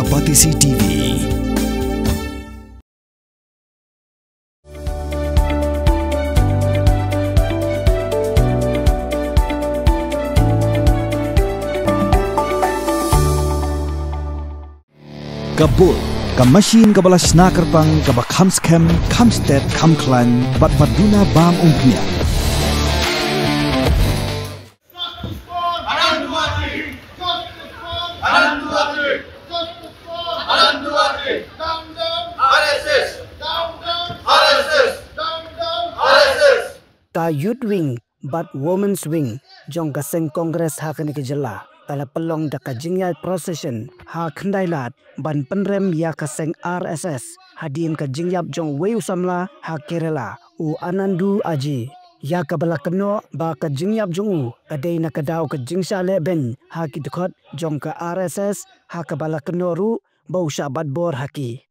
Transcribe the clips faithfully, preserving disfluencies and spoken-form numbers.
Batesi T V. Ka Bull, ka machine kaba la shna kyrpang, kaba kham skhem, kham stet, kham khlaiñ, bad ba duna bam umphniang. Ka Youth Wing bad Women's Wing jong ka seng Congress ha kane ka jylla ka la pynlong da ka jingïaid procession ha Khyndai Lad ban pynrem ïa ka seng R S S hadien ka jingïap jong uwei u samla ha Kerala, u Anandu Aji, ïa kaba la kynnoh ba ka jingïap jong u ka dei na ka daw ka jingshah leh beiñ ha ki dkhot jong ka R S S, ha kaba la kynnoh ruh ba u shah bat bor ha ki.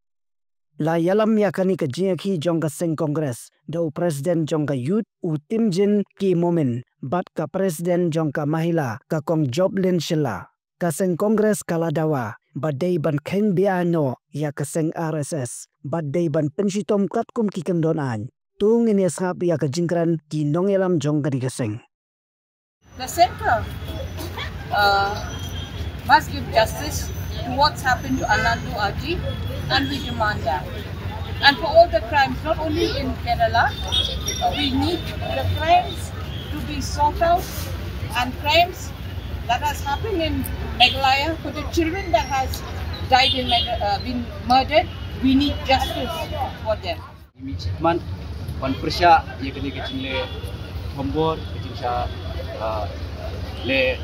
La ïalam ïa kane ka jingïakhih jong ka seng Congress da u President jong ka Youth, u Timjin K Momin, bad ka President jong ka Mahila, ka Kong Joblin Shylla. Ka seng Congress ka la dawa ba dei ban kheiñ beaiñ noh ïa ka seng R S S bad dei ban pynshitom katkum ki kyndon aiñ. To ngin ïa sngap ïa ka jingkren ki nongïalam jong kane ka seng. The center uh, must give justice to what's happened to Anandu Aji, and we demand that. And for all the crimes, not only in Kerala, uh, we need the crimes to be sought out, and crimes that has happened in Meghalaya, for the children that has died in Megha- uh, been murdered, we need justice for them. Ngi mih shakhmat ban pyrshah ïa kane ka jingleh thombor, ka jingshah, ah, leh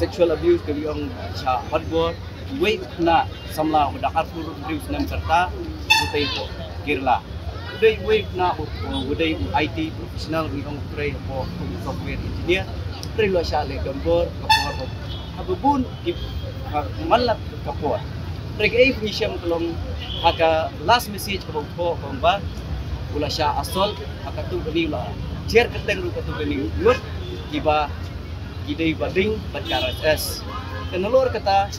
sexual abuse, ka ong shah bat bor. Uwei u khynnah samla uba dang arphew hynriew snem ka rta, u tei hapoh Kerala. U dei uwei u khynnah u, u dei u I T professional, ngi ong u trei hapoh, u software engineer. U trei, u la shah leh thombor ka por haba bun ki, ha, man la ka por. Hynrei kaei ba ngi shem ka long ha ka last message kaba u thoh, ka ong ba u la shah assault ha katto katne, u la jer kyrteng ruh katto katne ngut kiba ki dei ba link bad ka R S S. Te nalor kata,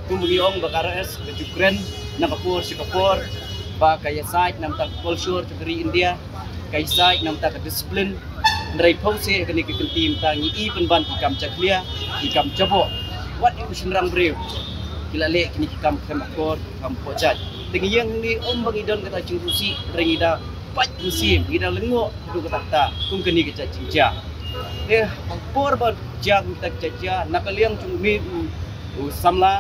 kumba ngi ong ba ka R S S ka ju kren na ka por sha ka por ba ka ïasaid na bynta ka culture jong ka ri India, ka ïasaid na bynta ka discipline. Hynrei phew seh kane ka kynti mynta ngi i pynban ki kam jakhlia, ki kam jaboh. Wat ïa u shynrang briew ki la leh kine ki kam khlem akor, ki kam poh jait. Te ngi ïeng hangne ym ba ngi don kata ka jingkhuslai, hynrei ngi da pait mynsiem, ngi da lyngngoh haduh katta katta kum kane ka jait jingjia. Te ha ka por ba jia kum kata ka jait jia, na ka liang jong une u, u samla,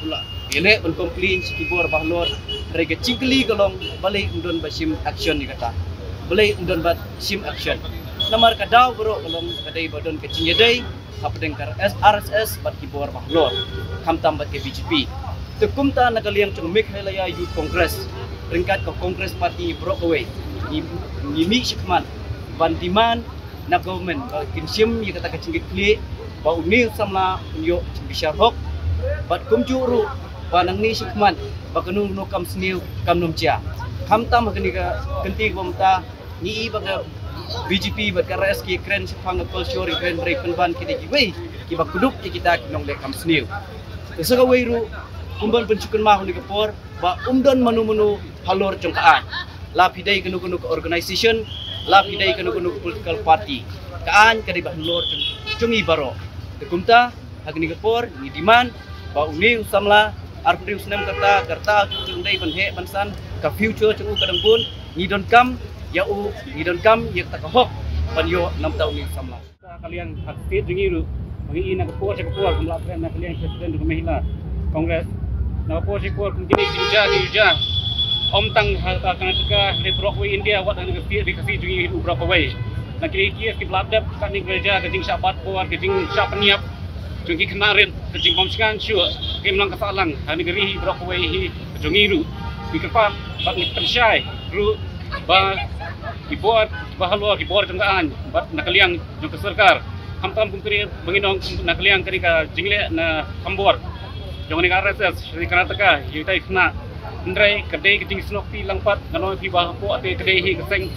u la ïaleh ban complain sha ki bor ba halor. Hynrei ka jingkylli ka long, balei ym don ba shim action ïa kata? Balei ym don ba shim action? Namar ka daw baroh ka long ka dei ba don ka jingïadei hapdeng ka R S S bad ki bor ba halor, khamtam bad ka B J P. Te kumta na ka liang jong Meghalaya Youth Congress, ryngkat ka Congress Party baroh kawei, ngi, ngi mih shakhmat ban demand na government ba kin shim ïa kata ka jingkitkhlieh ba une u samla un ïoh jingbishar hok. Bad kumjuh ruh ba nangne shakhmat ba kano kano kam sniew kam nym jia. Khamtam ha kane ka kynti kaba mynta ngi i ba ka B J P bad ka R S S ki kren shaphang ka culture, ki kren, hynrei pynban ki dei kiwei kiba kdup ïa kita ki nongleh kam sniew. Te sa kawei ruh, kum ban pynsngewkynmaw ha kane ka por, ba ym don mano mano halor jong ka aiñ. La phi dei kano kano ka organization, la phi dei kano kano ka political party, ka aiñ ka dei ba halor jong, jong ngi baroh. Te kumta ha kane ka por ngi demand ba une u samla arphew hynriew snem ka rta, ka rta, ka dei ban heh ban san, ka future jong u ka dang bun. Ngi donkam ïa u, ngi donkam ïa kata ka hok ban ïoh na bynta une u samla. Ka liang ha state jong ngi ruh, ba ngi i na ka por sha ka por, kumba la kren na ka liang president jong ka Mahila Congress, na ka por sha ka por kum kine ki jingjia ki ju jia, ym tang ha, ha Karnataka, hynrei baroh kawei India, wat ha kane ka state Ri Khasi jong ngi ruh baroh kawei. Na kine ki case kiba la dep katne, ka jia ka jingshah bat bor, ka jingshah pynïap jong ki khynnah rit, ka jingbymshngaiñ shuh, ka imlang ka sahlang ha kane ka ri hi baroh kawei hi jong ngi ruh. Ngi kyrpad bad ngi pynshai ruh ba ki bor ba halor, ki bor jong ka aiñ bad na ka liang jong ka sorkar, khamtam kum kane ba ngi ong, na ka liang kane ka jingleh na thombor jong kane ka R S S sha Karnataka ïa kita ki khynnah. Hynrei ka dei ka jingsnoh kti lang pat, nga ong ïa phi ba hapoh te ka dei hi ka seng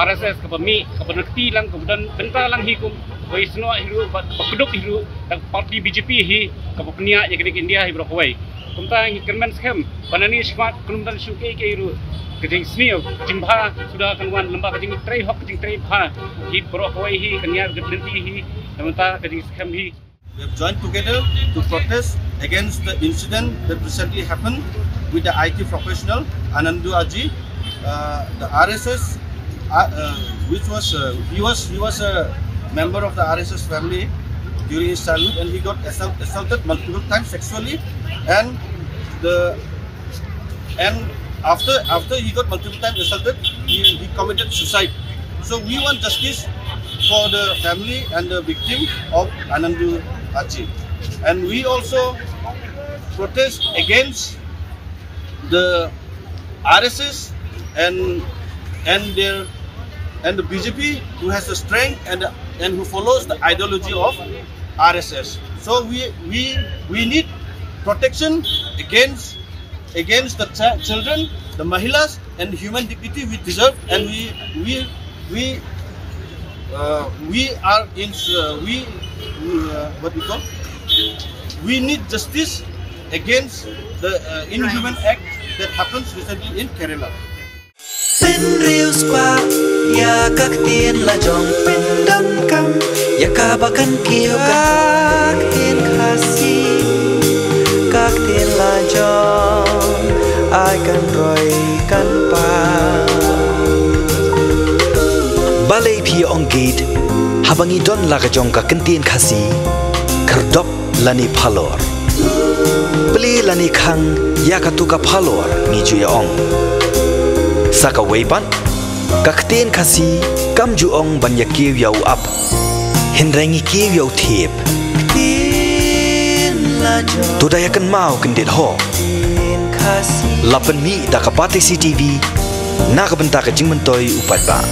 R S S kaba mih, kaba nakti lang, kaba don bynta lang hi kum, ba ïasnoh hi ruh bad ba kdup hi ruh da ka party B J P hi, kaba pynïaid ïa kane ka India hi baroh kawei. Kumta ngi kyrmen skhem ba nangne shakhmat kan ym don shuh kiei kiei ruh. Ka jingsniew, ka jingbha suda kan wan lyngba ka jingtrei hok, ka jingtrei bha. Hi baroh kawei hi kan ïar ka lynti hi, na bynta ka jingskhem hi. We have joined together to protest against the incident that recently happened with the I T professional Anandu Aji, uh, the R S S, uh, uh, which was uh, he was he was a member of the R S S family during his childhood, and he got assault, assaulted multiple times sexually, and the and after after he got multiple times assaulted, he, he committed suicide. So we want justice for the family and the victim of Anandu Aji. And we also protest against the R S S and and their and the B J P, who has the strength and and who follows the ideology of R S S. So we we we need protection against against the ch- children, the mahilas, and human dignity we deserve, and we we we uh, we are in uh, we uh, what we call we need justice against the uh, inhuman act that happens recently in Kerala. Pynriewspah ïa ka ktien la jong, pyndonkam ïa kaba kan kiew, ka ktien Khasi, ka ktien la jong, ai kan roi kan pang. Balei phi ong gate haba ngi don la ka jong ka ktien Khasi? Khyrdop lane phalor, plie lane khang ïa katu ka phalor, ngi ju ïa ong. Sa kawei pat, ka ktien Khasi kam ju ong ban ïa kiew ïa u ap, hynrei ngi kiew ïa u thiep. To da ïa kynmaw kyndit ho. La pynmih da ka Batesi T V na ka bynta ka jingmyntoi u paidbah.